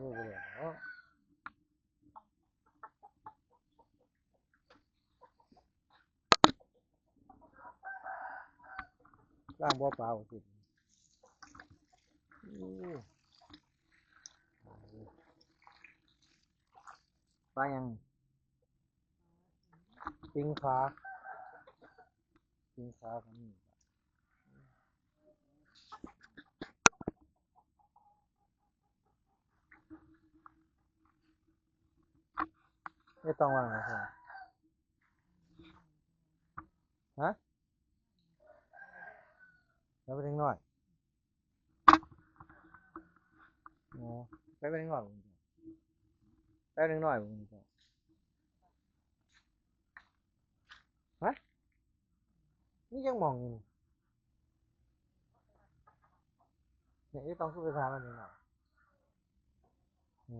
ບໍ່ໄດ້ເນາະ ລ້າງບໍ່ປາບໍ່ກິນ ໂອ້ ປາຫຍັງ? ປິງຄາ ປິງຄາກໍມີ ເຮັດຕ້ອງວ່າງນະ ຮະ? ແລ້ວເປັນເດັກນ້ອຍ ອໍ ໄປເປັນເດັກນ້ອຍ ໄປເປັນເດັກນ້ອຍ ຮະ? ມີຈັກໝ່ອງຢູ່ນີ້? ນີ້ຕ້ອງຄືໄປຖາມມັນເດັກນ້ອຍ ໂອ້.